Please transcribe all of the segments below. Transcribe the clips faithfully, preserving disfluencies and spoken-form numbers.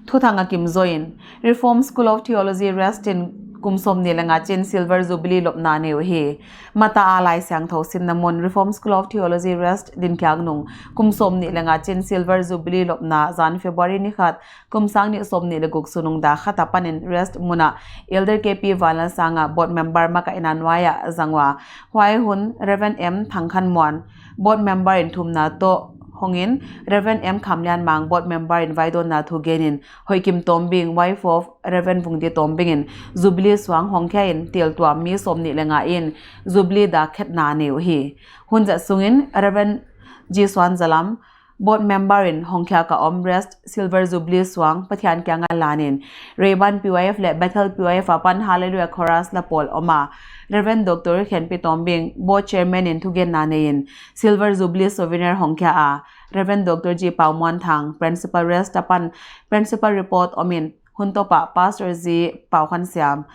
Thuthang a kimzaw in, Reformed School of Theology, REST in kum sawmnih leh nga chin Silver Jubilee lopna nei uhi. Mata a Laisiangthou sinna mun Reformed School of Theology, REST dinkhiak nung kum sawmnih leh nga chin Silver Jubilee lopna zan February ni khat, kum sang nih sawmnih leh guk sunung dak khat apan in REST mun ah Elder K P Vanlalsanga Board Member makaihna nuai ah zang ua. Huai hun Reverend M Thangkhanmuan Board Member in thumna toh hong in, Reverend M Khamlianmang Board Member in vaidawnna thugen in, Hoihkim Tombing, wife of Reverend Vungdi Tombing in Jubilee suang hongkhia in, teltuam mi sawmnih leh nga in Jubilee dak khetna nei uhi. Hun zat sung in Reverend G Suanzalam Board Member in hongkhia a om REST Silver Jubilee suang Pathian kiang a lan in, Rayburn P Y F leh Bethel P Y F apan Hallelujah Chorus la pawl om a. Reverend Doctor Khenpi Tombing, Board Chairman in thugenna nei in, Silver Jubilee souvenir hongkhia a. Reverend Doctor G Paumuanthang, Principal, REST apan Principal Report om in, hun tawp ah Pastor G Paukhansiam,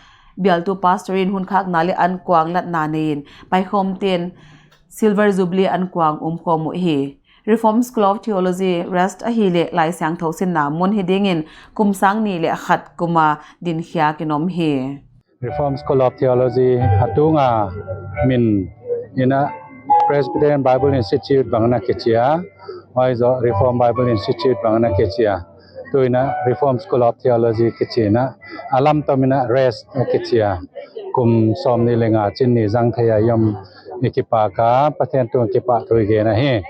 bialtu Pastor in hun khakna leh ankuang latna nei in, paikhawmte'n Silver Jubilee ankuang umkhawm uhi. Reformed School of Theology, REST ahihleh Laisiangthou sinna mun hi ding in, kum sang nih leh khat kum a dinkhiak in om hi. Reformed School of Theology a tung a min in a Presbyterian Bible Institute bang in a kichi a, huai zoh Reformed Bible Institute bang in a kichi a. Tu in a Reformed School of Theology kichi in a, a lamtom in a REST a kichi a. Kum sawmnih leh nga chin ni zang thei a i om i kipak a, Pathian tung kipahthu i gen ahi.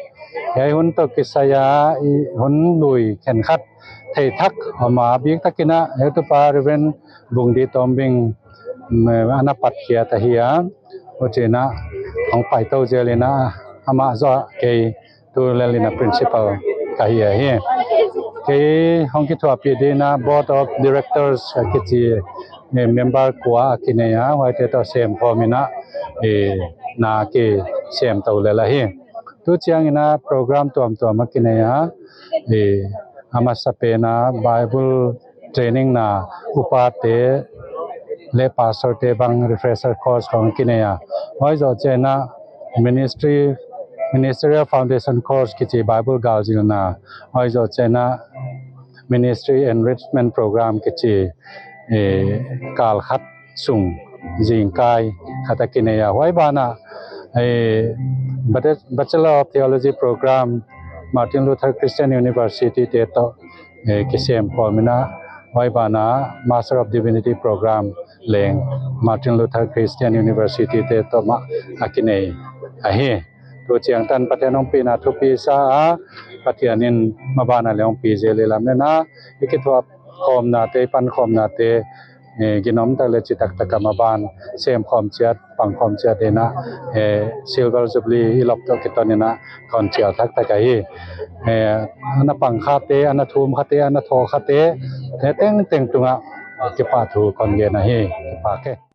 Hiai hun toh kisai a i hun lui khenkhat theih thak om a, biktak in a heutupa Reverend Vungdi Tombing, mm, ana patkhiat ahi a, huchiin a hong pai tou zel in a, amah zoh kei tu lel in a principal ka hi ahi. Kei hong kithuahpih ding in a Board of Directors a kichi, eh, member kua a kinei a, huaite toh semkhawm in a, eh, na kisem tou lel ahi. Tu chiang in a program tuamtuam a kinei a, eh, a masapen a Bible training na upate leh pastor te bang refresher course khong kinei a. Huai zoh chiang in a ministry, ministerial foundation course kichi Bible galzilna. Huai zoh chiang in a ministry enrichment program kichi, eh, kal khat sung zingkal khat a kinei a. Huai ban ah, eh, Bachelor of Theology program Martin Luther Christian University te toh, eh, kisemkhawm in a, huai ban ah Master of Divinity program leng Martin Luther Christian University te toh mah a kinei ahi. Tu chiang tan Pathian ompihna thupi sa a, Pathian in maban ah leng ompih zel in a, i kithuahkhawmnate, i pankhawmnate, eh, ginom tak leh chitak tak a maban semkhawm chiat, pangkhawm chiat in a, eh, Silver Jubilee i lop toh kiton in a kon chial thak tak ahi. Eh, ana pang khate, ana thum khate, ana thoh khate, eh, tengteng tung a kipahthu kon gen ahi. Kipak e.